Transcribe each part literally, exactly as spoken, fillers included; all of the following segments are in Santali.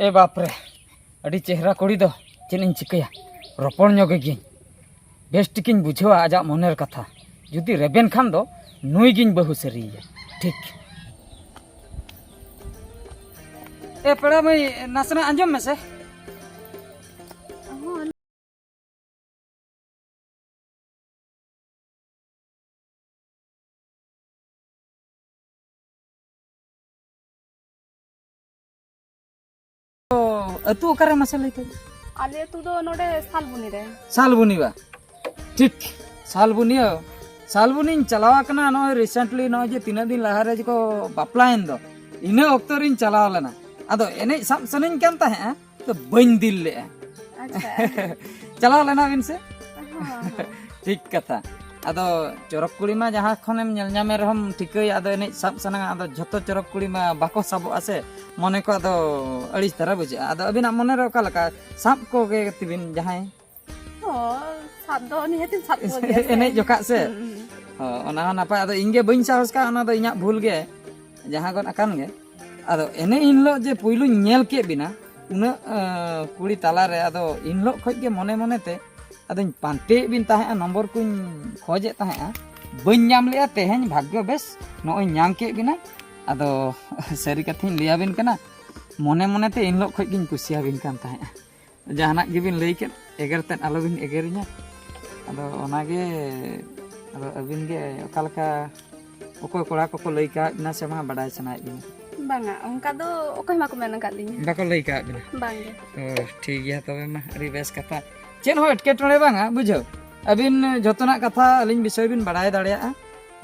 ᱮ ᱵᱟᱯ ᱨᱮ, ᱟᱹᱰᱤ ᱪᱮᱦᱨᱟ ᱠᱩᱲᱤ ᱫᱚ᱾ ᱪᱮᱫ ᱤᱧ ᱪᱤᱠᱟᱹᱭᱟ? ᱨᱚᱯᱚᱲ ᱧᱚᱜᱮ ᱜᱤᱧ᱾ ᱵᱮᱥ ᱴᱷᱤᱠᱤᱧ ᱵᱩᱡᱷᱟᱹᱣᱟ ᱟᱡᱟᱜ ᱢᱚᱱᱮᱨ ᱠᱟᱛᱷᱟ᱾ ᱡᱩᱫᱤ ᱨᱮᱵᱮᱱ ᱠᱷᱟᱱ ᱫᱚ ᱱᱩᱭ ᱜᱤᱧ ᱵᱟᱹᱦᱩ ᱥᱟᱹᱨᱤᱭᱮᱭᱟ᱾ ᱴᱷᱤᱠ᱾ ᱮ ᱯᱮᱲᱟ ᱢᱟᱹᱭ, ᱱᱟᱥᱮᱱᱟᱜ ᱟᱸᱡᱚᱢ ᱢᱮᱥᱮ᱾ ᱛᱚ, ᱟᱹᱛᱩ ᱚᱠᱟᱨᱮ ᱢᱟᱥᱮ ᱞᱟᱹᱭ ᱛᱟᱵᱚᱱ? ᱟᱞᱮ ᱟᱹᱛᱩ ᱫᱚ ᱱᱚᱰᱮ ᱥᱟᱞᱵᱩᱱᱤ ᱨᱮ᱾ ᱥᱟᱞᱵᱩᱱᱤ ᱵᱟ? ᱴᱷᱤᱠ, ᱥᱟᱞᱵᱩᱱᱤᱭᱟᱹ᱾ ᱥᱟᱞᱵᱩᱱᱤᱧ ᱪᱟᱞᱟᱣ ᱟᱠᱟᱱᱟ ᱱᱚᱜᱼᱚᱭ recently, ᱱᱚᱜᱼᱚᱭ ᱡᱮ ᱛᱤᱱᱟᱹᱜ ᱫᱤᱱ ᱞᱟᱦᱟᱨᱮ ᱡᱮ ᱠᱚ ᱵᱟᱯᱞᱟᱭᱮᱱ ᱫᱚ, ᱤᱱᱟᱹ ᱚᱠᱛᱚ ᱨᱤᱧ ᱪᱟᱞᱟᱣ ᱞᱮᱱᱟ᱾ ᱟᱫᱚ ᱮᱱᱮᱡ ᱥᱟᱵ ᱥᱟᱱᱟᱧ ᱠᱟᱱ ᱛᱟᱦᱮᱸᱜᱼᱟ, ᱛᱚ ᱵᱟᱹᱧ ᱫᱤᱞ ᱞᱮᱜᱼᱟ᱾ ᱟᱪᱪᱷᱟ᱾ ᱪᱟᱞᱟᱣ ᱞᱮᱱᱟ ᱵᱤᱱ ᱥᱮ? ᱦᱚᱸ, ᱦᱚᱸ᱾ ᱴᱷᱤᱠ ᱠᱟᱛᱷᱟ᱾ ᱟᱫᱚ ᱪᱚᱨᱚᱠ ᱠᱩᱲᱤ ᱢᱟ ᱡᱟᱦᱟᱸ ᱠᱷᱚᱱᱮᱢ ᱧᱮᱞ ᱧᱟᱢᱮ ᱨᱮᱦᱚᱸᱢ ᱴᱷᱤᱠᱟᱹᱭᱟ, ᱟᱫᱚ ᱮᱱᱮᱡ ᱥᱟᱵ ᱥᱟᱱᱟᱣᱟ᱾ ᱟᱫᱚ ᱡᱷᱚᱛᱚ ᱪᱚᱨᱚᱠ ᱠᱩᱲᱤ ᱢᱟ ᱵᱟᱠᱚ ᱥᱟᱵᱚᱜᱼᱟ ᱥᱮ, ᱢᱚᱱᱮ ᱠᱚ ᱟᱫᱚ ᱟᱹᱲᱤᱥ ᱫᱷᱟᱨᱟ ᱵᱩᱡᱷᱟᱹᱜᱼᱟ᱾ ᱟᱫᱚ ᱟᱹᱵᱤᱱᱟᱜ ᱢᱚᱱᱮᱨᱮ ᱚᱠᱟ ᱞᱮᱠᱟ, ᱥᱟᱵ ᱠᱚᱜᱮ ᱛᱤᱵᱤᱱ ᱡᱟᱦᱟᱸᱭ? ᱦᱚᱸ, ᱥᱟᱵ ᱫᱚ ᱱᱤᱦᱟᱹᱛᱤᱧ ᱥᱟᱵ ᱠᱚᱜᱮᱭᱟ ᱥᱮ᱾ ᱮᱱᱮᱡ ᱡᱚᱠᱷᱟᱜ ᱥᱮ? ᱦᱩᱸ, ᱦᱩᱸ᱾ ᱦᱚᱸ, ᱚᱱᱟ ᱦᱚᱸ ᱱᱟᱯᱟᱭ᱾ ᱟᱫᱚ ᱤᱧ ᱜᱮ ᱵᱟᱹᱧ ᱥᱟᱦᱚᱥ ᱠᱟᱜᱼᱟ, ᱚᱱᱟ ᱫᱚ ᱤᱧᱟᱹᱜ ᱵᱷᱩᱞ ᱜᱮ, ᱡᱟᱦᱟᱸ ᱜᱚᱫ ᱟᱠᱟᱱ ᱜᱮ᱾ ᱟᱫᱚ ᱮᱱᱮ ᱦᱤᱞᱳᱜ ᱡᱮ ᱯᱩᱭᱞᱩᱧ ᱧᱮᱞ ᱠᱮᱫ ᱵᱤᱱᱟ, ᱩᱱᱟᱹᱜ, ᱟᱸ, ᱠᱩᱲᱤ ᱛᱟᱞᱟᱨᱮ, ᱟᱫᱚ ᱤᱱ ᱦᱤᱞᱳᱜ ᱠᱷᱚᱡ ᱜᱮ ᱢᱚᱱᱮ ᱢᱚᱱᱮᱛᱮ ᱟᱫᱚᱧ ᱯᱟᱱᱛᱮᱭᱮᱫ ᱵᱤᱱ ᱛᱟᱦᱮᱸᱫᱼᱟ, ᱱᱚᱢᱵᱚᱨ ᱠᱚᱧ ᱠᱷᱚᱡᱮᱫ ᱛᱟᱦᱮᱸᱫᱼᱟ, ᱵᱟᱹᱧ ᱧᱟᱢ ᱞᱮᱫᱼᱟ᱾ ᱛᱮᱦᱮᱧ ᱵᱷᱟᱜᱽᱜᱚ ᱵᱮᱥ ᱱᱚᱜᱼᱚᱭ ᱧᱟᱢ ᱠᱮᱫ ᱵᱤᱱᱟ᱾ ᱟᱫᱚ ᱥᱟᱹᱨᱤ ᱠᱟᱛᱷᱟᱧ ᱞᱟᱹᱭᱟᱵᱤᱱ ᱠᱟᱱᱟ, ᱢᱚᱱᱮ ᱢᱚᱱᱮᱛᱮ ᱤᱱ ᱦᱤᱞᱳᱜ ᱠᱷᱚᱡ ᱜᱤᱧ ᱠᱩᱥᱤᱭᱟᱵᱤᱱ ᱠᱟᱱ ᱛᱟᱦᱮᱸᱫᱼᱟ᱾ ᱡᱟᱦᱟᱱᱟᱜ ᱜᱮᱵᱤᱱ ᱞᱟᱹᱭ ᱠᱮᱫ, ᱮᱜᱮᱨ ᱛᱮᱫ ᱟᱞᱚᱵᱤᱱ ᱮᱜᱮᱨᱤᱧᱟ᱾ ᱟᱫᱚ ᱚᱱᱟᱜᱮ, ᱟᱫᱚ ᱟᱹᱵᱤᱱ ᱜᱮ ᱚᱠᱟ ᱞᱮᱠᱟ, ᱚᱠᱚᱭ ᱠᱚᱲᱟ ᱠᱚᱠᱚ ᱞᱟᱹᱭ ᱠᱟᱣᱟᱫ ᱵᱤᱱᱟ ᱥᱮ ᱵᱟᱝ, ᱵᱟᱰᱟᱭ ᱥᱟᱱᱟᱭᱮᱫ ᱵᱤᱱᱟ? ᱵᱟᱝᱟ, ᱚᱱᱠᱟ ᱫᱚ ᱚᱠᱚᱭ ᱦᱚᱸ ᱵᱟᱠᱚ ᱢᱮᱱ ᱟᱠᱟᱫ ᱞᱤᱧᱟ᱾ ᱵᱟᱠᱚ ᱞᱟᱹᱭ ᱠᱟᱣᱟᱫ ᱵᱤᱱᱟ? ᱵᱟᱝᱜᱮ᱾ ᱚ, ᱴᱷᱤᱠ ᱜᱮᱭᱟ ᱛᱚᱵᱮ ᱢᱟ, ᱟᱹᱰᱤ ᱵᱮᱥ ᱠᱟᱛᱷᱟ᱾ ᱪᱮᱫ ᱦᱚᱸ ᱮᱴᱠᱮᱴᱚᱬᱮ ᱵᱟᱝᱟ, ᱵᱩᱡᱷᱟᱹᱣ᱾ ᱟᱹᱵᱤᱱ ᱡᱷᱚᱛᱚᱱᱟᱜ ᱠᱟᱛᱷᱟ ᱟᱹᱞᱤᱧ ᱵᱤᱥᱚᱭ ᱵᱤᱱ ᱵᱟᱰᱟᱭ ᱫᱟᱲᱮᱭᱟᱜᱼᱟ᱾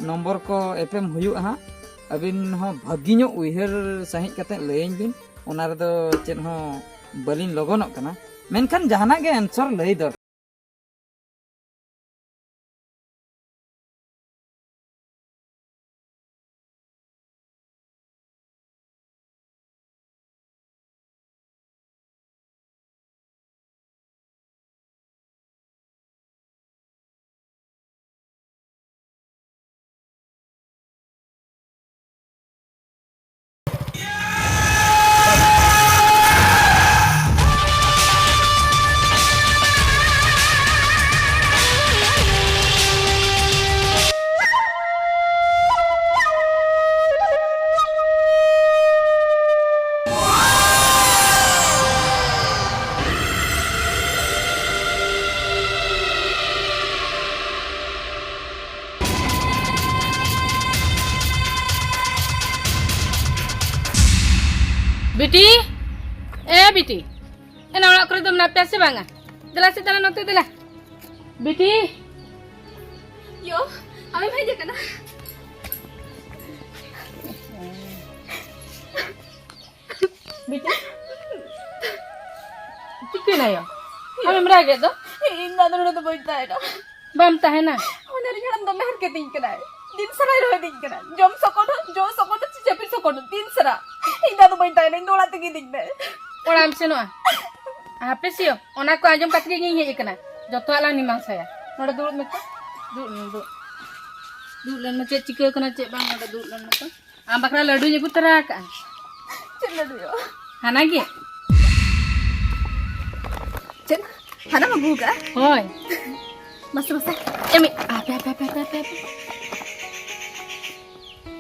ᱱᱚᱢᱵᱚᱨ ᱠᱚ ᱮᱯᱮᱢ ᱦᱩᱭᱩᱜᱼᱟ ᱦᱟᱸᱜ᱾ ᱟᱹᱵᱤᱱ ᱦᱚᱸ ᱵᱷᱟᱹᱜᱤ ᱧᱚᱜ ᱩᱭᱦᱟᱹᱨ ᱥᱟᱺᱦᱤᱡ ᱠᱟᱛᱮᱫ ᱞᱟᱹᱭᱟᱹᱧ ᱵᱤᱱ, ᱚᱱᱟ ᱨᱮᱫᱚ ᱪᱮᱫ ᱦᱚᱸ ᱵᱟᱹᱞᱤᱧ ᱞᱚᱜᱚᱱᱚᱜ ᱠᱟᱱᱟ᱾ ᱢᱮᱱᱠᱷᱟᱱ ᱡᱟᱦᱟᱱᱟᱜ ᱜᱮ answer ᱞᱟᱹᱭ ᱫᱚᱨᱠᱟᱨ᱾ ᱵᱤᱴᱤ, ᱮ ᱵᱤᱴᱤ, ᱮᱱᱟ ᱚᱲᱟᱜ ᱠᱚᱨᱮ ᱫᱚ ᱢᱮᱱᱟᱜ ᱯᱮᱭᱟ ᱥᱮ ᱵᱟᱝᱟ? ᱫᱮᱞᱟ ᱥᱮ, ᱫᱮᱞᱟ ᱱᱚᱛᱮ ᱫᱮᱞᱟ᱾ ᱵᱤᱴᱤ᱾ ᱭᱳ, ᱟᱢᱮᱢ ᱦᱮᱡ ᱟᱠᱟᱱᱟ? ᱵᱤᱴᱤ, ᱪᱤᱠᱟᱹᱭᱱᱟ ᱭᱳ? ᱟᱢᱮᱢ ᱨᱟᱜᱮᱫ ᱫᱚ? ᱤᱧ ᱫᱚ ᱟᱫᱚ ᱱᱚᱰᱮ ᱫᱚ ᱵᱟᱹᱧ ᱛᱟᱦᱮᱱᱟ᱾ ᱵᱟᱢ ᱛᱟᱦᱮᱱᱟ? ᱦᱚᱧᱦᱟᱨᱤᱧ ᱦᱟᱲᱟᱢ ᱫᱚᱢᱮ ᱦᱟᱨᱠᱮᱛᱤᱧ ᱠᱟᱱᱟᱭ᱾ ᱫᱤᱱ ᱥᱟᱨᱟᱭ ᱨᱚᱦᱮᱫᱤᱧ ᱠᱟᱱᱟ᱾ ᱡᱚᱢ ᱥᱚᱠᱚᱱ ᱦᱚᱸ, ᱡᱚ ᱥᱚᱠᱚᱱ ᱦᱚᱸ, ᱪᱤᱪᱟᱹᱯᱤ ᱥᱚᱠᱚᱱ ᱦᱚᱸ, ᱫᱤᱱ ᱥᱟᱨᱟ᱾ ᱤᱧ ᱫᱚ ᱟᱫᱚ ᱵᱟᱹᱧ ᱛᱟᱦᱮᱱᱟ, ᱤᱧ ᱫᱚ ᱚᱲᱟᱜ ᱛᱮᱜᱮᱧ ᱤᱫᱤᱧ ᱢᱮ᱾ ᱚᱲᱟᱜ ᱮᱢ ᱥᱮᱱᱚᱜᱼᱟ? ᱦᱟᱯᱮ ᱥᱮᱭᱳ, ᱚᱱᱟ ᱠᱚ ᱟᱸᱡᱚᱢ ᱠᱟᱛᱮ ᱜᱮ ᱤᱧ ᱦᱮᱡ ᱟᱠᱟᱱᱟ᱾ ᱡᱚᱛᱚᱣᱟᱜ ᱞᱟᱝ ᱢᱤᱢᱟᱝᱥᱟᱭᱟ᱾ ᱱᱚᱰᱮ ᱫᱩᱲᱩᱵ ᱢᱮ ᱛᱚ᱾ ᱫᱩᱲᱩᱵ ᱢᱮ, ᱫᱩᱲᱩᱵ᱾ ᱫᱩᱲᱩᱵ ᱞᱮᱱ ᱢᱮ, ᱪᱮᱫ ᱪᱤᱠᱟᱹ ᱠᱟᱱᱟ ᱪᱮᱫ ᱵᱟᱝ, ᱱᱚᱰᱮ ᱫᱩᱲᱩᱵ ᱞᱮᱱ ᱢᱮ ᱛᱚ᱾ ᱟᱢ ᱵᱟᱠᱷᱨᱟ ᱞᱟᱹᱰᱩᱧ ᱟᱹᱜᱩ ᱛᱚᱨᱟ ᱟᱠᱟᱜᱼᱟ᱾ ᱪᱮᱫ ᱞᱟᱹᱰᱩ ᱭᱳ? ᱦᱟᱱᱟ ᱜᱮ᱾ ᱪᱮᱫ? ᱦᱟᱱᱟᱢ ᱟᱹᱜᱩ ᱟᱠᱟᱜᱼᱟ? ᱦᱳᱭ᱾ ᱢᱟᱥᱮ, ᱢᱟᱥᱮ᱾ ᱮᱢ, ᱦᱟᱯᱮ, ᱦᱟᱯᱮ, ᱦᱟᱯᱮ᱾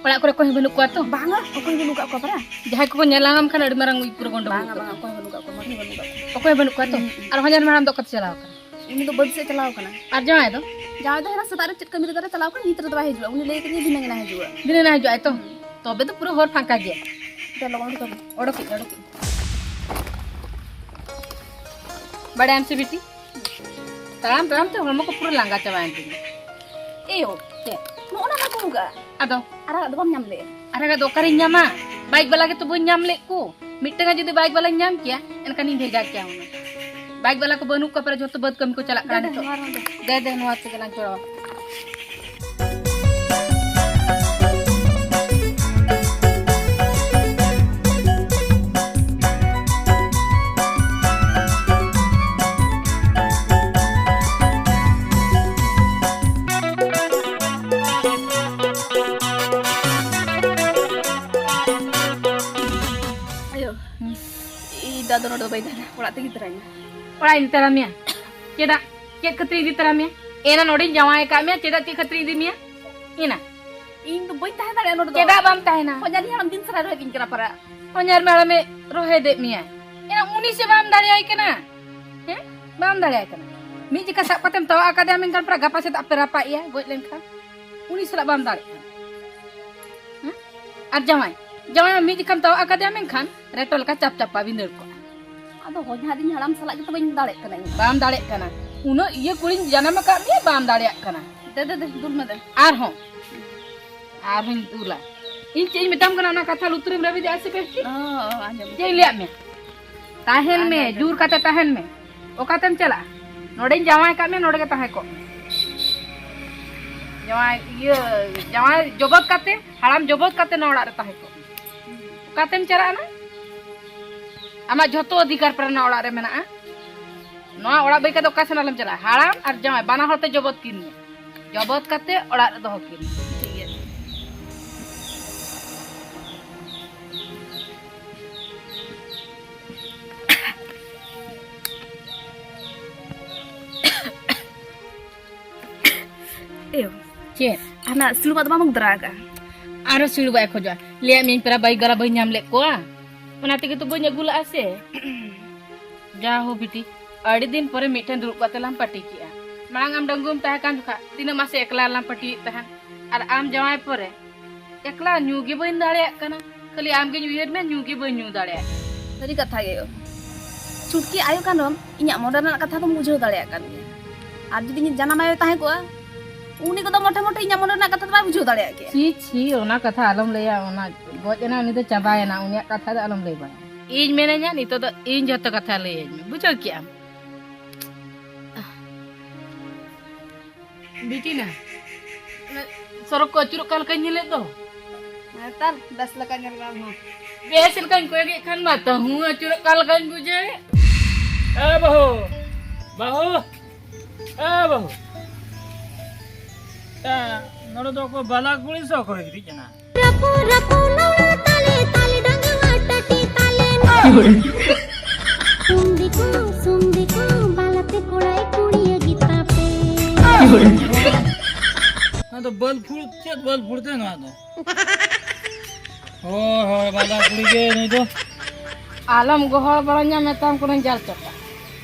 ᱚᱲᱟᱜ ᱠᱚᱨᱮ ᱚᱠᱚᱭ ᱦᱚᱸ ᱵᱟᱹᱱᱩᱜ ᱠᱚᱣᱟ ᱛᱚ? ᱵᱟᱝᱟ, ᱚᱠᱚᱭ ᱦᱚᱸ ᱵᱟᱹᱱᱩᱜ ᱟᱠᱟᱫ ᱠᱚᱣᱟ ᱯᱟᱨᱟ᱾ ᱡᱟᱦᱟᱸᱭ ᱠᱚᱠᱚ ᱧᱮᱞ ᱧᱟᱢ ᱠᱷᱟᱱ ᱟᱹᱰᱤ ᱢᱟᱨᱟᱝ ᱯᱩᱨᱟᱹ ᱜᱚᱱᱰᱚᱜᱳᱞ ᱵᱟᱝᱟ, ᱩᱛᱟᱹᱨᱚᱜᱼᱟ᱾ ᱵᱟᱝᱟ, ᱚᱠᱚᱭ ᱦᱚᱸ ᱵᱟᱹᱱᱩᱜ ᱟᱠᱟᱫ ᱠᱚᱣᱟ, ᱢᱟᱱᱮ ᱵᱟᱹᱱᱩᱜ ᱟᱠᱟᱫ ᱠᱚᱣᱟ᱾ ᱚᱠᱚᱭ ᱦᱚᱸ ᱵᱟᱹᱱᱩᱜ ᱠᱚᱣᱟ ᱛᱚ? ᱦᱩᱸ, ᱦᱩᱸ᱾ ᱟᱨ ᱦᱚᱧᱦᱟᱨ ᱦᱟᱲᱟᱢ ᱫᱚ ᱚᱠᱟ ᱛᱮ ᱪᱟᱞᱟᱣ ᱟᱠᱟᱱᱟ? ᱩᱱᱤ ᱫᱚ ᱵᱟᱹᱫᱽ ᱥᱮᱫ ᱪᱟᱞᱟᱣ ᱟᱠᱟᱱᱟ᱾ ᱟᱨ ᱡᱟᱶᱟᱭ ᱫᱚ ᱦᱮᱱᱟ ᱥᱮᱛᱟᱜ ᱨᱮ ᱪᱮᱫ ᱠᱟᱹᱢᱤ ᱨᱮ ᱛᱟᱨᱟ ᱪᱟᱞᱟᱣ ᱟᱠᱟᱱᱟ, ᱱᱤᱛ ᱨᱮᱫᱚ ᱵᱟᱭ ᱦᱤᱡᱩᱜᱼᱟ᱾ ᱩᱱᱤ ᱞᱟᱹᱭ ᱠᱟᱫᱤᱧᱟ ᱫᱷᱤᱱᱟᱹᱝ ᱮᱱᱟ ᱦᱤᱡᱩᱜᱼᱟ᱾ ᱫᱷᱤᱱᱟᱹᱝ ᱮᱱᱟ ᱦᱤᱡᱩᱜᱼᱟ, ᱛᱚ? ᱦᱩᱸ᱾ ᱛᱚᱵᱮ ᱫᱚ ᱯᱩᱨᱟᱹ ᱦᱚᱨ ᱯᱷᱟᱸᱠᱟ ᱜᱮᱭᱟ᱾ ᱫᱮ, ᱞᱚᱜᱚᱱ ᱩᱰᱩᱠ ᱟᱹᱜᱩ᱾ ᱚᱰᱚᱠᱤᱧ, ᱚᱰᱚᱠᱤᱧ᱾ ᱵᱟᱲᱟᱭᱟᱢ ᱥᱮ ᱵᱤᱴᱤ, ᱛᱟᱲᱟᱢ ᱛᱟᱲᱟᱢ ᱛᱮ ᱦᱚᱲᱢᱚ ᱠᱚ ᱯᱩᱨᱟᱹ ᱞᱟᱸᱜᱟ ᱪᱟᱵᱟᱭᱮᱱ ᱛᱤᱧᱟ᱾ ᱮᱭᱳ, ᱪᱮᱫ? ᱱᱚᱜᱼᱚ ᱱᱟ ᱢᱟ ᱠᱚ ᱩᱜᱟ᱾ ᱟᱫᱚ? ᱟᱨᱟᱜᱟᱜ ᱫᱚ ᱵᱟᱢ ᱧᱟᱢ ᱞᱮᱫ? ᱟᱨᱟᱜᱟᱜ ᱫᱚ ᱚᱠᱟᱨᱤᱧ ᱧᱟᱢᱟ? ᱵᱟᱭᱤᱠ ᱵᱟᱞᱟ ᱜᱮᱛᱚ ᱵᱟᱹᱧ ᱧᱟᱢ ᱞᱮᱫ ᱠᱚ᱾ ᱢᱤᱫᱴᱟᱝ ᱡᱩᱫᱤ ᱵᱟᱭᱤᱠ ᱵᱟᱞᱟᱧ ᱧᱟᱢ ᱠᱮᱭᱟ, ᱮᱱᱠᱷᱟᱱᱤᱧ ᱵᱷᱮᱡᱟ ᱠᱮᱭᱟ ᱦᱩᱱᱟᱹᱝ᱾ ᱵᱟᱭᱤᱠ ᱵᱟᱞᱟ ᱠᱚ ᱵᱟᱹᱱᱩᱜ ᱠᱚᱣᱟ, ᱯᱟᱨᱟ ᱡᱷᱚᱛᱚ ᱵᱟᱹᱫᱽ ᱠᱟᱹᱢᱤ ᱠᱚ ᱪᱟᱞᱟᱜ ᱠᱟᱱᱟ ᱫᱮ, ᱫᱮ, ᱱᱤᱛᱚᱜ᱾ ᱱᱚᱣᱟ ᱨᱮ ᱫᱮ᱾ ᱫᱮ, ᱫᱮ, ᱱᱚᱣᱟ ᱛᱮᱜᱮ ᱞᱟᱝ ᱪᱚᱲᱟᱣᱟ᱾ ᱟᱭᱳ, ᱤᱧ ᱫᱚ ᱟᱫᱚ ᱱᱚᱰᱮ ᱫᱚ ᱵᱟᱹᱧ ᱛᱟᱦᱮᱱᱟ, ᱚᱲᱟᱜ ᱛᱮᱜᱮ ᱤᱫᱤ ᱛᱚᱨᱟᱧ ᱢᱮ᱾ ᱚᱲᱟᱜ ᱤᱧ ᱤᱫᱤ ᱛᱚᱨᱟ ᱢᱮᱭᱟ? ᱪᱮᱫᱟᱜ? ᱪᱮᱫ ᱠᱷᱟᱹᱛᱤᱨ ᱤᱧ ᱤᱫᱤ ᱛᱚᱨᱟ ᱢᱮᱭᱟ? ᱮᱱᱟ ᱱᱚᱰᱮᱧ ᱡᱟᱶᱟᱭ ᱟᱠᱟᱫ ᱢᱮᱭᱟ, ᱪᱮᱫᱟᱜ, ᱪᱮᱫ ᱠᱷᱟᱹᱛᱤᱨ ᱤᱧ ᱤᱫᱤ ᱢᱮᱭᱟ? ᱮᱱᱟ᱾ ᱤᱧ ᱫᱚ ᱵᱟᱹᱧ ᱛᱟᱦᱮᱸ ᱫᱟᱲᱮᱭᱟᱜᱼᱟ ᱱᱚᱰᱮ ᱫᱚ᱾ ᱪᱮᱫᱟᱜ ᱵᱟᱢ ᱛᱟᱦᱮᱱᱟ? ᱦᱚᱧᱦᱟᱨᱤᱧ ᱦᱟᱲᱟᱢ ᱫᱤᱱ ᱥᱟᱨᱟ ᱨᱚᱦᱮᱫᱤᱧ ᱠᱟᱱᱟ ᱯᱟᱨᱟ᱾ ᱦᱚᱧᱦᱟᱨ ᱢᱮ ᱦᱟᱲᱟᱢᱮ ᱨᱚᱦᱮᱫᱮᱫ ᱢᱮᱭᱟ᱾ ᱮᱱᱟ ᱩᱱᱤ ᱥᱮ ᱵᱟᱢ ᱫᱟᱲᱮᱭᱟᱭ ᱠᱟᱱᱟ? ᱦᱮᱸ? ᱵᱟᱢ ᱫᱟᱲᱮᱭᱟᱭ ᱠᱟᱱᱟ᱾ ᱢᱤᱫ ᱡᱚᱠᱷᱟ ᱥᱟᱵ ᱠᱟᱛᱮᱢ ᱛᱟᱣᱟᱜ ᱟᱠᱟᱫᱮᱭᱟ, ᱢᱮᱱᱠᱷᱟᱱ ᱯᱟᱨᱟ ᱜᱟᱯᱟ ᱥᱮᱛᱟᱜ ᱯᱮ ᱨᱟᱯᱟᱜ ᱮᱭᱟ, ᱜᱚᱡ ᱞᱮᱱᱠᱷᱟᱱ᱾ ᱩᱱᱤ ᱥᱟᱞᱟᱜ ᱵᱟᱢ ᱫᱟᱲᱮᱭᱟᱜ ᱠᱟᱱᱟ᱾ ᱦᱮᱸ? ᱟᱨ ᱡᱟᱶᱟᱭ, ᱡᱟᱶᱟᱭ ᱢᱟ ᱢᱤᱫ ᱡᱚᱠᱷᱟᱢ ᱛᱟᱣᱟᱜ ᱟᱠᱟᱫᱮᱭᱟ, ᱢᱮᱱᱠᱷᱟᱱ ᱨᱮᱴᱚ ᱞᱮᱠᱟ ᱪᱟᱯ ᱪᱟᱯᱟ ᱵᱤᱸᱫᱟᱹᱲ ᱠᱚᱜᱼᱟ᱾ ᱟᱫᱚ ᱦᱚᱧᱦᱟᱨᱤᱧ ᱦᱟᱲᱟᱢ ᱥᱟᱞᱟᱜ ᱜᱮᱛᱚ ᱵᱟᱹᱧ ᱫᱟᱲᱮᱜ ᱠᱟᱱᱟ ᱤᱧ᱾ ᱵᱟᱢ ᱫᱟᱲᱮᱜ ᱠᱟᱱᱟ᱾ ᱩᱱᱟᱹᱜ ᱤᱭᱟᱹ ᱠᱩᱲᱤᱧ ᱡᱟᱱᱟᱢ ᱟᱠᱟᱫ ᱢᱮᱭᱟ, ᱵᱟᱢ ᱫᱟᱲᱮᱭᱟᱜ ᱠᱟᱱᱟ᱾ ᱫᱮ, ᱫᱮ, ᱫᱮ, ᱫᱩᱞ ᱢᱮ ᱫᱮ᱾ ᱟᱨᱦᱚᱸ, ᱟᱨᱦᱚᱸᱧ ᱫᱩᱞᱟ᱾ ᱤᱧ ᱪᱮᱫ ᱤᱧ ᱢᱮᱛᱟᱢ ᱠᱟᱱᱟ, ᱚᱱᱟ ᱠᱟᱛᱷᱟ ᱞᱩᱛᱩᱨᱮᱢ ᱨᱮᱵᱮᱫ ᱮᱫᱟ ᱥᱮ ᱵᱮᱥ ᱴᱷᱤᱠ? ᱚ, ᱚ, ᱟᱸᱡᱚᱢ᱾ ᱪᱮᱫ ᱤᱧ ᱞᱟᱹᱭᱟᱫ ᱢᱮᱭᱟ? ᱛᱟᱦᱮᱱ ᱢᱮ, ᱟᱸᱡᱚᱢ᱾ ᱡᱳᱨ ᱠᱟᱛᱮ ᱛᱟᱦᱮᱱ ᱢᱮ᱾ ᱚᱠᱟᱛᱮᱢ ᱪᱟᱞᱟᱜᱼᱟ? ᱱᱚᱰᱮᱧ ᱡᱟᱶᱟᱭ ᱠᱟᱜ ᱢᱮ, ᱱᱚᱰᱮ ᱜᱮ ᱛᱟᱦᱮᱸ ᱠᱚᱜ ᱢᱮ᱾ ᱡᱟᱶᱟᱭ, ᱤᱭᱟᱹ, ᱡᱟᱶᱟᱭ ᱡᱚᱵᱚᱛ ᱠᱟᱛᱮ, ᱦᱟᱲᱟᱢ ᱡᱚᱵᱚᱛ ᱠᱟᱛᱮ ᱱᱚᱣᱟ ᱚᱲᱟᱜ ᱨᱮ ᱛᱟᱦᱮᱸ ᱠᱚᱜ ᱢᱮ᱾ ᱚᱠᱟᱛᱮᱢ ᱪᱟᱞᱟᱜᱼᱟ ᱱᱟ? ᱟᱢᱟᱜ ᱡᱷᱚᱛᱚ ᱚᱫᱷᱤᱠᱟᱨ ᱯᱨᱟᱭ ᱱᱚᱣᱟ ᱚᱲᱟᱜ ᱨᱮ ᱢᱮᱱᱟᱜᱼᱟ᱾ ᱱᱚᱣᱟ ᱚᱲᱟᱜ ᱵᱟᱹᱜᱤ ᱠᱟᱛᱮ ᱚᱠᱟ ᱥᱮᱱ ᱟᱞᱚᱢ ᱪᱟᱞᱟᱜᱼᱟ᱾ ᱦᱟᱲᱟᱢ ᱟᱨ ᱡᱟᱶᱟᱭ ᱵᱟᱱᱟ ᱦᱚᱲ ᱛᱮ ᱡᱚᱵᱚᱛ ᱠᱤᱱ ᱢᱮ᱾ ᱡᱚᱵᱚᱛ ᱠᱟᱛᱮ ᱚᱲᱟᱜ ᱨᱮ ᱫᱚᱦᱚ ᱠᱤᱱ ᱢᱮ᱾ ᱴᱷᱤᱠ ᱜᱮᱭᱟ᱾ ᱮᱭᱳ, ᱪᱮᱫ? ᱦᱟᱱᱟ ᱥᱤᱲᱩᱵᱟᱜ ᱫᱚ ᱵᱟᱢ ᱟᱹᱜᱩ ᱫᱟᱨᱟ ᱟᱠᱟᱜᱼᱟ? ᱟᱨᱚ ᱥᱤᱲᱩᱵᱟᱜ ᱮ ᱠᱷᱚᱡᱚᱜᱼᱟ᱾ ᱞᱟᱹᱭᱟᱫ ᱢᱤᱭᱟᱹᱧ ᱯᱮᱲᱟ ᱵᱟᱭ ᱜᱟᱨᱟ ᱵᱟᱹᱧ ᱧᱟᱢ ᱞᱮᱫ ᱠᱚᱣᱟ, ᱚᱱᱟ ᱛᱮᱜᱮ ᱛᱚ ᱵᱟᱹᱧ ᱟᱹᱜᱩ ᱞᱟᱜᱼᱟ ᱥᱮ᱾ ᱡᱟ ᱦᱳ ᱵᱤᱴᱤ, ᱟᱹᱰᱤ ᱫᱤᱱ ᱯᱚᱨᱮ ᱢᱤᱫᱴᱷᱮᱱ ᱫᱩᱲᱩᱵ ᱠᱟᱛᱮ ᱞᱟᱝ ᱯᱟᱹᱴᱤ ᱠᱮᱜᱼᱟ᱾ ᱢᱟᱲᱟᱝ ᱟᱢ ᱰᱟᱺᱜᱩᱣᱟᱹᱢ ᱛᱟᱦᱮᱸ ᱠᱟᱱ ᱡᱚᱠᱷᱟᱜ ᱛᱤᱱᱟᱹᱜ ᱢᱟᱥᱮ ᱮᱠᱞᱟ ᱞᱟᱝ ᱯᱟᱹᱴᱤᱭᱮᱫ ᱛᱟᱦᱮᱸᱱ, ᱟᱨ ᱟᱢ ᱡᱟᱶᱟᱭ ᱯᱚᱨᱮ ᱮᱠᱞᱟ ᱧᱩ ᱜᱮ ᱵᱟᱹᱧ ᱫᱟᱲᱮᱭᱟᱜ ᱠᱟᱱᱟ, ᱠᱷᱟᱹᱞᱤ ᱟᱢ ᱜᱤᱧ ᱩᱭᱦᱟᱹᱨ ᱢᱮᱭᱟ, ᱧᱩ ᱜᱮ ᱵᱟᱹᱧ ᱧᱩ ᱫᱟᱲᱮᱭᱟᱜ ᱠᱟᱱᱟ᱾ ᱥᱟᱹᱨᱤ ᱠᱟᱛᱷᱟ ᱜᱮ ᱭᱳ᱾ ᱪᱷᱩᱴᱠᱤ ᱟᱭᱳ ᱠᱟᱱ ᱨᱮᱦᱚᱸᱢ ᱤᱧᱟᱜ ᱢᱚᱱᱮ ᱨᱮᱱᱟᱜ ᱠᱟᱛᱷᱟ ᱫᱚᱢ ᱵᱩᱡᱷᱟᱹᱣ ᱫᱟᱲᱮᱭᱟᱜ ᱠᱟᱱ ᱜᱮᱭᱟ, ᱟᱨ ᱡᱩᱫᱤ ᱤᱧᱤᱡ ᱡᱟᱱᱟᱢ ᱟᱭᱳ ᱛᱟᱦᱮᱸ ᱠᱚᱜᱼᱟ, ᱩᱱᱤ ᱠᱚᱫᱚ ᱢᱚᱴᱷᱮ ᱢᱚᱴᱷᱮ ᱤᱧᱟᱜ ᱢᱚᱱᱮ ᱨᱮᱱᱟᱜ ᱠᱟᱛᱷᱟ ᱫᱚ ᱵᱟᱭ ᱵᱩᱡᱷᱟᱹᱣ ᱫᱟᱲᱮᱭᱟᱜ ᱠᱮᱭᱟ᱾ ᱪᱷᱤ ᱪᱷᱤ, ᱚᱱᱟ ᱠᱟᱛᱷᱟ ᱟᱞᱚᱢ ᱞᱟᱹᱭᱟ, ᱚᱱᱟ ᱜᱚᱡ ᱮᱱᱟ ᱩᱱᱤ ᱫᱚ ᱪᱟᱵᱟᱭᱮᱱᱟ, ᱩᱱᱤᱭᱟᱜ ᱠᱟᱛᱷᱟ ᱫᱚ ᱟᱞᱚᱢ ᱞᱟᱹᱭ ᱵᱟᱲᱟᱭᱟ᱾ ᱤᱧ ᱢᱮᱱᱟᱹᱧᱟ ᱱᱤᱛᱚᱜ ᱫᱚ ᱤᱧ ᱡᱷᱚᱛᱚ ᱠᱟᱛᱷᱟ ᱞᱟᱹᱭᱟᱹᱧ ᱢᱮ, ᱵᱩᱡᱷᱟᱹᱣ ᱠᱮᱜᱼᱟᱢ? ᱵᱤᱴᱤ ᱱᱟ, ᱚᱱᱟ ᱥᱚᱨᱚᱜ ᱠᱚ ᱟᱹᱪᱩᱨᱚᱜ ᱠᱟᱱ ᱞᱮᱠᱟᱧ ᱧᱮᱞᱮᱫ ᱫᱚ᱾ ᱱᱮᱛᱟᱨ ᱵᱮᱥ ᱞᱮᱠᱟ ᱧᱮᱞ ᱢᱮ ᱟᱢ ᱦᱚᱸ᱾ ᱵᱮᱥ ᱞᱮᱠᱟᱧ ᱠᱚᱭᱚᱜᱮᱫ ᱠᱷᱟᱱ ᱢᱟ ᱛᱟᱹᱦᱩ ᱟᱹᱪᱩᱨᱚᱜ ᱠᱟᱱ ᱞᱮᱠᱟᱧ ᱵᱩᱡᱷᱟᱹᱣᱮᱫ᱾ ᱮ ᱵᱟᱹᱦᱩ, ᱵᱟᱹᱦᱩ, ᱮ ᱵᱟᱹᱦᱩ᱾ ᱮ, ᱱᱚᱰᱮ ᱫᱚ ᱚᱠᱚᱭ ᱵᱟᱞᱟ ᱠᱩᱲᱤ ᱥᱮ ᱚᱠᱚᱭ ᱜᱤᱛᱤᱡ ᱠᱟᱱᱟ? ᱨᱟᱯᱩ, ᱨᱟᱯᱩ, ᱱᱚᱣᱟ ᱛᱟᱞᱮ, ᱛᱟᱞᱮ ᱰᱟᱸᱜᱟᱣᱟ ᱴᱟᱴᱤ ᱛᱟᱞᱮ᱾ ᱥᱩᱱᱫᱤ ᱠᱚ, ᱥᱩᱱᱫᱤ ᱠᱚ, ᱵᱟᱞᱟᱛᱮ ᱠᱚᱲᱟᱭ ᱠᱩᱲᱤᱭᱟᱹ ᱜᱤᱛᱟ ᱯᱮ᱾ ᱱᱚᱣᱟ ᱫᱚ ᱵᱟᱹᱞ ᱯᱷᱩᱲ, ᱪᱮᱫ ᱵᱟᱹᱞ ᱯᱷᱩᱲ ᱛᱮ ᱱᱚᱣᱟ ᱫᱚ? ᱦᱳᱭ, ᱦᱳᱭ, ᱵᱟᱞᱟ ᱠᱩᱲᱤ ᱜᱮ ᱱᱩᱭ ᱫᱚ᱾ ᱟᱞᱚᱢ ᱜᱚᱦᱚᱲ ᱵᱟᱲᱟᱧᱟ, ᱢᱮᱛᱟᱢ ᱠᱟᱹᱱᱟᱹᱧ ᱡᱟᱞ ᱪᱚᱴᱟ᱾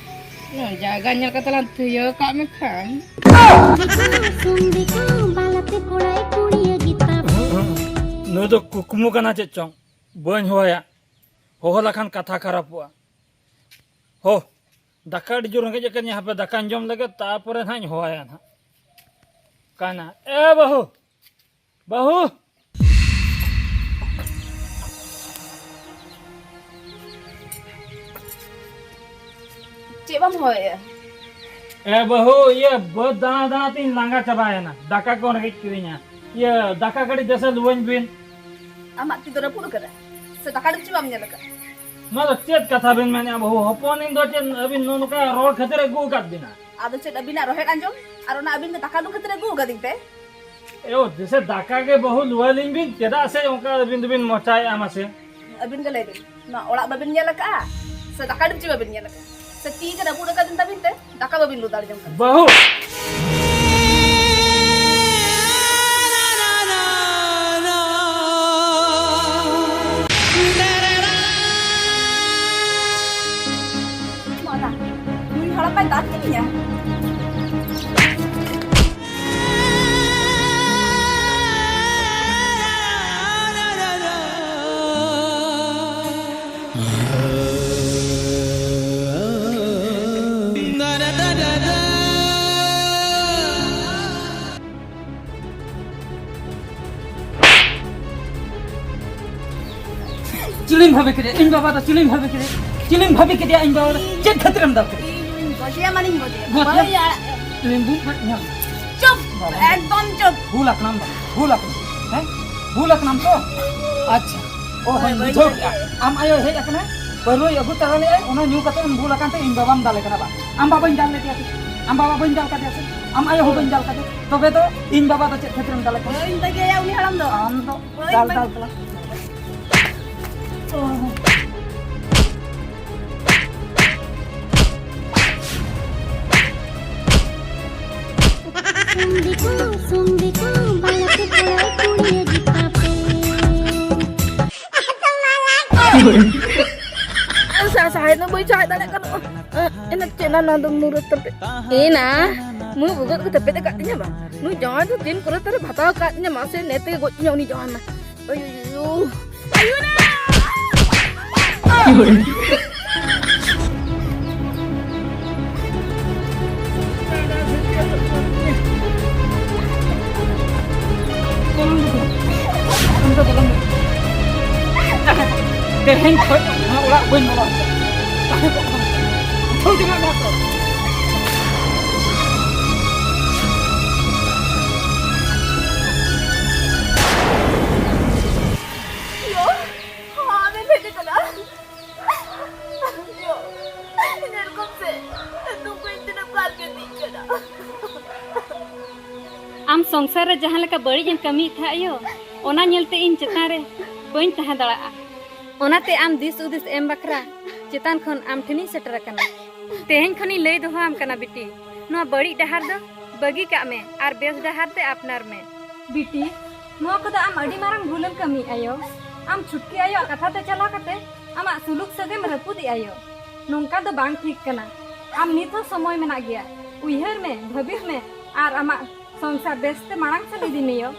ᱱᱚᱣᱟ ᱡᱟᱭᱜᱟ ᱧᱮᱞ ᱠᱟᱛᱮ ᱞᱟᱝ ᱛᱷᱤᱭᱟᱹ ᱠᱟᱜ ᱢᱮ ᱠᱷᱟᱱ᱾ ᱥᱩᱱᱫᱤ ᱠᱚ, ᱵᱟᱞᱟᱛᱮ ᱠᱚᱲᱟᱭ ᱠᱩᱲᱤᱭᱟᱹ ᱜᱤᱛᱟ ᱯᱮ᱾ ᱱᱩᱭ ᱫᱚ ᱠᱩᱠᱢᱩ ᱠᱟᱱᱟ ᱪᱮᱫ ᱪᱚᱝ, ᱵᱟᱹᱧ ᱦᱚᱦᱚᱭᱟ᱾ ᱦᱚᱦᱚ ᱞᱮᱠᱷᱟᱱ ᱠᱟᱛᱷᱟ ᱠᱷᱟᱨᱟᱯᱚᱜᱼᱟ᱾ ᱦᱳ, ᱫᱟᱠᱟ ᱟᱹᱰᱤ ᱡᱳᱨ ᱨᱮᱸᱜᱮᱡ ᱟᱠᱟᱫᱤᱧᱟ, ᱦᱟᱯᱮ ᱫᱟᱠᱟᱧ ᱡᱚᱢ ᱞᱮᱜᱮ, ᱛᱟᱨᱯᱚᱨᱮ ᱱᱟᱦᱟᱜ ᱤᱧ ᱦᱚᱦᱚᱭᱟ ᱱᱟᱦᱟᱜ᱾ ᱠᱟᱱᱟ, ᱮ ᱵᱟᱹᱦᱩ, ᱵᱟᱹᱦᱩ! ᱪᱮᱫ ᱵᱟᱢ ᱦᱚᱦᱚᱭᱮᱫᱼᱟ? ᱮ ᱵᱟᱹᱦᱩ, ᱤᱭᱟᱹ ᱵᱟᱹᱫᱽ ᱫᱟᱬᱟ ᱫᱟᱬᱟ ᱛᱤᱧ ᱞᱟᱸᱜᱟ ᱪᱟᱵᱟᱭᱮᱱᱟ, ᱫᱟᱠᱟ ᱠᱚ ᱨᱮᱸᱜᱮᱡ ᱠᱤᱫᱤᱧᱟ᱾ ᱤᱭᱟᱹ ᱫᱟᱠᱟ ᱠᱟᱹᱴᱤᱡ ᱫᱮᱥᱮ ᱞᱩᱣᱟᱹᱧ ᱵᱤᱱ᱾ ᱟᱢᱟᱜ ᱛᱤ ᱫᱚ ᱨᱟᱹᱯᱩᱫ ᱟᱠᱟᱱᱟ ᱥᱮ ᱫᱟᱠᱟ ᱰᱮᱠᱪᱤ ᱵᱟᱢ ᱧᱮᱞ ᱟᱠᱟᱫᱼᱟ? ᱱᱚᱣᱟ ᱫᱚ ᱪᱮᱫ ᱠᱟᱛᱷᱟ ᱵᱤᱱ ᱢᱮᱱᱮᱫᱼᱟ ᱵᱟᱹᱦᱩ? ᱦᱚᱯᱚᱱᱤᱧ ᱫᱚ ᱪᱮᱫ ᱟᱹᱵᱤᱱ ᱱᱚᱜᱼᱚ ᱱᱚᱝᱠᱟ ᱨᱚᱲ ᱠᱷᱟᱹᱛᱤᱨ ᱟᱹᱜᱩ ᱟᱠᱟᱫ ᱵᱤᱱᱟ? ᱟᱫᱚ ᱪᱮᱫ ᱟᱹᱵᱤᱱᱟᱜ ᱨᱚᱦᱮᱫ ᱟᱸᱡᱚᱢ ᱟᱨ ᱚᱱᱟ ᱟᱹᱵᱤᱱ ᱫᱚ ᱫᱟᱠᱟ ᱞᱩ ᱠᱷᱟᱹᱛᱤᱨ ᱟᱹᱜᱩ ᱟᱠᱟᱫᱤᱧ ᱛᱮ? ᱮᱭᱳ, ᱡᱮᱥᱮ ᱫᱟᱠᱟ ᱜᱮ ᱵᱟᱹᱦᱩ ᱞᱩᱣᱟᱹᱞᱤᱧ ᱵᱤᱱ, ᱪᱮᱫᱟᱜ ᱥᱮ ᱚᱱᱠᱟ ᱟᱹᱵᱤᱱ ᱫᱚᱵᱤᱱ ᱢᱚᱪᱟᱭᱮᱫᱼᱟ ᱢᱟᱥᱮ? ᱟᱹᱵᱤᱱ ᱜᱮ ᱞᱟᱹᱭ ᱵᱤᱱ, ᱱᱚᱣᱟ ᱚᱲᱟᱜ ᱵᱟᱹᱵᱤᱱ ᱧᱮᱞ ᱟᱠᱟᱫᱼᱟ ᱥᱮ ᱫᱟᱠᱟ ᱰᱮᱠᱪᱤ ᱵᱟᱹᱵᱤᱱ ᱧᱮᱞ ᱟᱠᱟᱫᱼᱟ ᱥᱮ ᱛᱤ ᱜᱮ ᱨᱟᱹᱯᱩᱫ ᱟᱠᱟᱫᱤᱧ ᱛᱟᱹᱵᱤᱱ ᱛᱮ ᱫᱟᱠᱟ ᱵᱟᱹᱵᱤᱱ ᱞᱩ ᱫᱟᱲᱮ ᱡᱚᱝ ᱠᱟᱱᱟ? ᱵᱟᱹᱦᱩ! ᱢᱟᱞᱟ, ᱱᱩᱭ ᱦᱟᱲᱟᱢ ᱢᱟᱭ ᱫᱟᱞ ᱠᱤᱫᱤᱧᱟ᱾ ᱪᱤᱞᱤᱢ ᱵᱷᱟᱵᱤ ᱠᱮᱫᱮᱭᱟ? ᱤᱧ ᱵᱟᱵᱟ ᱫᱚ ᱪᱤᱞᱤᱢ ᱵᱷᱟᱵᱤ ᱠᱮᱫᱮᱭᱟ? ᱪᱤᱞᱤᱢ ᱵᱷᱟᱵᱤ ᱠᱮᱫᱮᱭᱟ ᱤᱧ ᱵᱟᱵᱟ ᱫᱚ? ᱪᱮᱫ ᱠᱷᱟᱹᱛᱤᱨᱮᱢ ᱫᱟᱞ ᱠᱮᱫᱮᱭᱟ? ᱤᱧ ᱜᱚᱡᱮᱭᱟ ᱢᱟᱱᱮᱧ ᱜᱚᱡᱮᱭᱟ᱾ ᱜᱚᱡᱮᱭᱟ? ᱵᱟᱹᱧ ᱟᱲᱟᱜ ᱠᱟᱭᱟ᱾ ᱞᱮᱢᱵᱩ ᱯᱮ ᱧᱟᱢ᱾ ᱪᱩᱯ! ᱵᱟᱵᱟ᱾ ᱮᱠᱫᱚᱢ ᱪᱩᱯ! ᱵᱷᱩᱞ ᱟᱠᱟᱱᱟᱢ ᱵᱟᱵᱟ, ᱵᱷᱩᱞ ᱟᱠᱟᱱᱟᱢ᱾ ᱦᱮᱸ? ᱵᱷᱩᱞ ᱟᱠᱟᱱᱟᱢ ᱛᱚ? ᱟᱪᱪᱷᱟ᱾ ᱚ, ᱦᱳᱭ, ᱦᱳᱭ, ᱵᱩᱡᱷᱟᱹᱣ ᱦᱳᱭ᱾ ᱠᱮᱫᱼᱟ᱾ ᱟᱢ ᱟᱭᱳᱭ ᱦᱮᱡ ᱟᱠᱟᱱᱟ, ᱯᱟᱹᱣᱨᱟᱹᱭ ᱟᱹᱜᱩ ᱛᱟᱨᱟ ᱞᱮᱫᱼᱟᱭ, ᱚᱱᱟ ᱧᱩ ᱠᱟᱛᱮ ᱮᱢ ᱵᱷᱩᱞ ᱟᱠᱟᱱ ᱛᱮ ᱤᱧ ᱵᱟᱵᱟᱢ ᱫᱟᱞᱮ ᱠᱟᱱᱟ ᱵᱟ? ᱟᱢ ᱵᱟᱵᱟᱧ ᱫᱟᱞ ᱞᱮᱫᱮᱭᱟ ᱥᱮ? ᱟᱢ ᱵᱟᱵᱟ ᱵᱟᱹᱧ ᱫᱟᱞ ᱠᱟᱫᱮᱭᱟ ᱥᱮ? ᱟᱢ ᱟᱭᱳ ᱦᱚᱸ ᱵᱟᱹᱧ ᱫᱟᱞ ᱠᱟᱫᱮ᱾ ᱛᱚᱵᱮ ᱫᱚ ᱤᱧ ᱵᱟᱵᱟ ᱫᱚ ᱪᱮᱫ ᱠᱷᱟᱹᱛᱤᱨᱮᱢ ᱫᱟᱞᱮ ᱠᱟᱱᱟ? ᱵᱟᱹᱧ ᱫᱟᱜᱮᱭᱟ ᱩᱱᱤ ᱦᱟᱲᱟᱢ ᱫᱚ᱾ ᱟᱢ ᱫᱚ ᱵᱟᱹᱧ, ᱫᱟᱞ, ᱵᱟᱹᱧ᱾ ᱫᱟᱞ ᱛᱟᱞᱟᱝ᱾ ᱥᱩᱢᱵᱤᱠᱟ, ᱥᱩᱢᱵᱤᱠᱟ, ᱵᱟᱞᱟ ᱠᱚ ᱠᱚᱲᱟ ᱠᱩᱲᱤ ᱡᱩᱛᱟ ᱯᱮ᱾ ᱥᱟ-, ᱥᱟᱦᱮᱫ ᱫᱚ ᱵᱟᱹᱧ ᱥᱟᱦᱮᱫ ᱫᱟᱲᱮᱭᱟᱜ ᱠᱟᱱᱟ᱾ ᱮᱱᱟ ᱪᱮᱫ ᱱᱟ ᱱᱚᱣᱟ ᱫᱚ ᱢᱩᱨᱟᱹ ᱛᱟᱯᱮ? ᱮᱱᱟ ᱢᱩ ᱵᱷᱩᱜᱟᱹᱜ ᱠᱟᱛᱮ ᱯᱮᱫ ᱟᱠᱟᱫ ᱛᱤᱧᱟ ᱵᱟᱝ? ᱱᱩᱭ ᱡᱟᱶᱟᱭ ᱫᱚ ᱛᱤᱱ ᱠᱚᱨᱮ ᱛᱟᱨᱮ ᱵᱷᱟᱛᱟᱣ ᱟᱠᱟᱫ ᱛᱤᱧᱟ, ᱢᱟᱥᱮ ᱱᱮ ᱛᱮᱜᱮ ᱜᱚᱡ ᱛᱤᱧᱟ ᱩᱱᱤ ᱡᱟᱶᱟᱭ ᱢᱟ᱾ ᱟᱭᱳ, ᱟᱭᱳ, ᱟᱭᱳ᱾ ᱛᱮᱦᱮᱧ ᱠᱷᱚᱱ ᱱᱚᱣᱟ ᱚᱲᱟᱜ ᱵᱟᱹᱧ ᱵᱚᱞᱚ ᱦᱚᱪᱚ᱾ ᱛᱟᱦᱮᱸ ᱠᱚᱜ ᱠᱟᱱᱟ᱾ ᱩᱴᱷᱟᱹᱣ ᱡᱚᱝᱟᱜ ᱢᱮ ᱛᱚ᱾ ᱭᱳ, ᱟᱢᱮᱢ ᱦᱮᱡ ᱟᱠᱟᱱᱟ? ᱭᱳ, ᱧᱮᱞ ᱠᱚᱢ ᱥᱮ, ᱱᱩᱠᱩ ᱤᱧ ᱛᱤᱱᱟᱹᱜ ᱠᱚ ᱟᱨ ᱠᱚ ᱤᱫᱤᱧ ᱠᱟᱱᱟ᱾ ᱟᱢ ᱥᱚᱝᱥᱟᱨ ᱨᱮ ᱡᱟᱦᱟᱸ ᱞᱮᱠᱟ ᱵᱟᱹᱲᱤᱡ ᱮᱢ ᱠᱟᱹᱢᱤᱭᱮᱫ ᱛᱟᱦᱮᱸᱫ ᱭᱳ, ᱚᱱᱟ ᱧᱮᱞᱛᱮ ᱤᱧ ᱪᱮᱛᱟᱱ ᱨᱮ ᱵᱟᱹᱧ ᱛᱟᱦᱮᱸ ᱫᱟᱲᱮᱭᱟᱜᱼᱟ᱾ ᱚᱱᱟᱛᱮ ᱟᱢ ᱫᱤᱥ ᱦᱩᱫᱤᱥ ᱮᱢ ᱵᱟᱠᱷᱨᱟ ᱪᱮᱛᱟᱱ ᱠᱷᱚᱱ ᱟᱢ ᱴᱷᱮᱱᱤᱧ ᱥᱮᱴᱮᱨ ᱟᱠᱟᱱᱟ᱾ ᱛᱮᱦᱮᱧ ᱠᱷᱚᱱᱤᱧ ᱞᱟᱹᱭ ᱫᱚᱦᱚ ᱟᱢ ᱠᱟᱱᱟ ᱵᱤᱴᱤ, ᱱᱚᱣᱟ ᱵᱟᱹᱲᱤᱡ ᱰᱟᱦᱟᱨ ᱫᱚ ᱵᱟᱹᱜᱤ ᱠᱟᱜ ᱢᱮ ᱟᱨ ᱵᱮᱥ ᱰᱟᱦᱟᱨ ᱛᱮ ᱟᱯᱱᱟᱨ ᱢᱮ᱾ ᱵᱤᱴᱤ, ᱱᱚᱣᱟ ᱠᱚᱫᱚ ᱟᱢ ᱟᱹᱰᱤ ᱢᱟᱨᱟᱝ ᱵᱷᱩᱞᱮᱢ ᱠᱟᱹᱢᱤᱭᱮᱫᱼᱟ ᱭᱳ᱾ ᱟᱢ ᱪᱷᱩᱴᱠᱤ ᱟᱭᱳᱣᱟᱜ ᱠᱟᱛᱷᱟ ᱛᱮ ᱪᱟᱞᱟᱣ ᱠᱟᱛᱮ ᱟᱢᱟᱜ ᱥᱩᱞᱩᱠ ᱥᱟᱹᱜᱟᱹᱭᱮᱢ ᱨᱟᱹᱯᱩᱫᱮᱜᱼᱟ ᱭᱳ᱾ ᱱᱚᱝᱠᱟ ᱫᱚ ᱵᱟᱝ ᱴᱷᱤᱠ ᱠᱟᱱᱟ᱾ ᱟᱢ ᱱᱤᱛ ᱦᱚᱸ ᱥᱚᱢᱚᱭ ᱢᱮᱱᱟᱜ ᱜᱮᱭᱟ᱾ ᱩᱭᱦᱟᱹᱨ ᱢᱮ, ᱵᱷᱟᱹᱵᱤᱛ ᱢᱮ ᱟᱨ ᱟᱢᱟᱜ ᱥᱚᱝᱥᱟᱨ ᱵᱮᱥᱛᱮ ᱢᱟᱲᱟᱝ ᱥᱮᱫ ᱤᱫᱤ ᱢᱮ ᱭᱳ᱾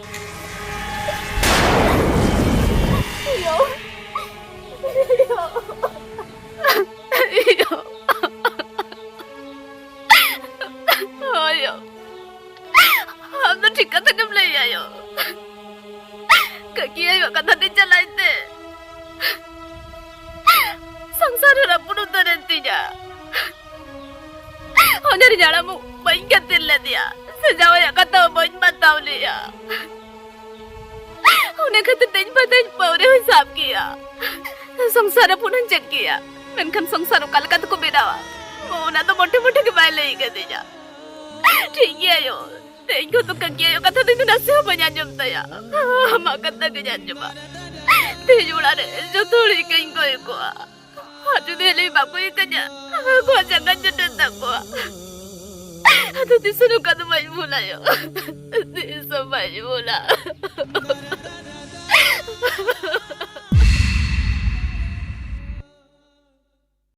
ᱭᱳ᱾ ᱦᱳᱭ ᱭᱳ᱾ ᱟᱢ ᱫᱚ ᱴᱷᱤᱠ ᱠᱟᱛᱷᱟ ᱜᱮᱢ ᱞᱟᱹᱭᱟ ᱭᱳ᱾ ᱠᱟᱹᱠᱤ ᱟᱭᱳ ᱠᱟᱛᱷᱟ ᱛᱮ ᱪᱟᱞᱟᱭ ᱛᱮ ᱥᱚᱝᱥᱟᱨ ᱨᱮ ᱨᱟᱹᱯᱩᱫ ᱩᱛᱟᱹᱨᱮᱱ ᱛᱤᱧᱟ᱾ ᱚᱱᱟ ᱨᱮ ᱡᱟᱲᱟᱢ ᱵᱟᱹᱧ ᱠᱷᱟᱹᱛᱤᱨ ᱞᱮᱫᱮᱭᱟ, ᱥᱮ ᱡᱟᱶᱟᱭᱟᱜ ᱠᱟᱛᱷᱟ ᱦᱚᱸ ᱵᱟᱹᱧ ᱵᱟᱛᱟᱣ ᱞᱮᱭᱟ᱾ ᱚᱱᱟ ᱠᱷᱟᱹᱛᱤᱨ ᱛᱮ ᱤᱧ ᱵᱟᱵᱟ ᱫᱚ ᱯᱟᱹᱣᱨᱟᱹ ᱦᱚᱸᱭ ᱥᱟᱵ ᱠᱮᱭᱟ, ᱥᱚᱝᱥᱟᱨ ᱨᱟᱹᱯᱩᱫ ᱦᱚᱸᱧ ᱪᱮᱫ ᱠᱮᱭᱟ, ᱢᱮᱱᱠᱷᱟᱱ ᱥᱚᱝᱥᱟᱨ ᱚᱠᱟ ᱞᱮᱠᱟ ᱛᱮᱠᱚ ᱵᱮᱱᱟᱣᱟ, ᱚᱱᱟ ᱫᱚ ᱢᱚᱴᱷᱮ ᱢᱚᱴᱷᱮ ᱜᱮ ᱵᱟᱭ ᱞᱟᱹᱭ ᱠᱟᱫᱤᱧᱟ᱾ ᱴᱷᱤᱠ ᱜᱮᱭᱟ ᱭᱳ, ᱛᱮᱦᱮᱧ ᱠᱷᱚᱱ ᱫᱚ ᱠᱟᱹᱠᱤ ᱟᱭᱳ ᱠᱟᱛᱷᱟ ᱫᱚ ᱤᱧ ᱫᱚ ᱱᱟᱥᱮ ᱦᱚᱸ ᱵᱟᱹᱧ ᱟᱸᱡᱚᱢ ᱛᱟᱭᱟ᱾ ᱟᱢᱟᱜ ᱠᱟᱛᱷᱟ ᱜᱤᱧ ᱟᱸᱡᱚᱢᱟ᱾ ᱛᱮᱦᱮᱧ ᱚᱲᱟᱜ ᱨᱮ ᱡᱚᱛᱚ ᱦᱚᱲ ᱤᱠᱟᱹᱧ ᱠᱚᱭ ᱠᱚᱣᱟ᱾ ᱟᱨ ᱡᱩᱫᱤ ᱦᱤᱞᱤ ᱵᱟᱠᱚ ᱤᱠᱟᱹᱧᱟ, ᱟᱠᱚᱣᱟᱜ ᱡᱟᱸᱜᱟᱧ ᱡᱚᱴᱮᱫ ᱛᱟᱠᱚᱣᱟ᱾ ᱟᱫᱚ ᱛᱤᱥ ᱦᱚᱸ ᱱᱚᱝᱠᱟ ᱫᱚ ᱵᱟᱹᱧ ᱵᱷᱩᱞᱟ ᱭᱳ᱾ ᱛᱤᱥ ᱦᱚᱸ ᱵᱟᱹᱧ ᱵᱷᱩᱞᱟ᱾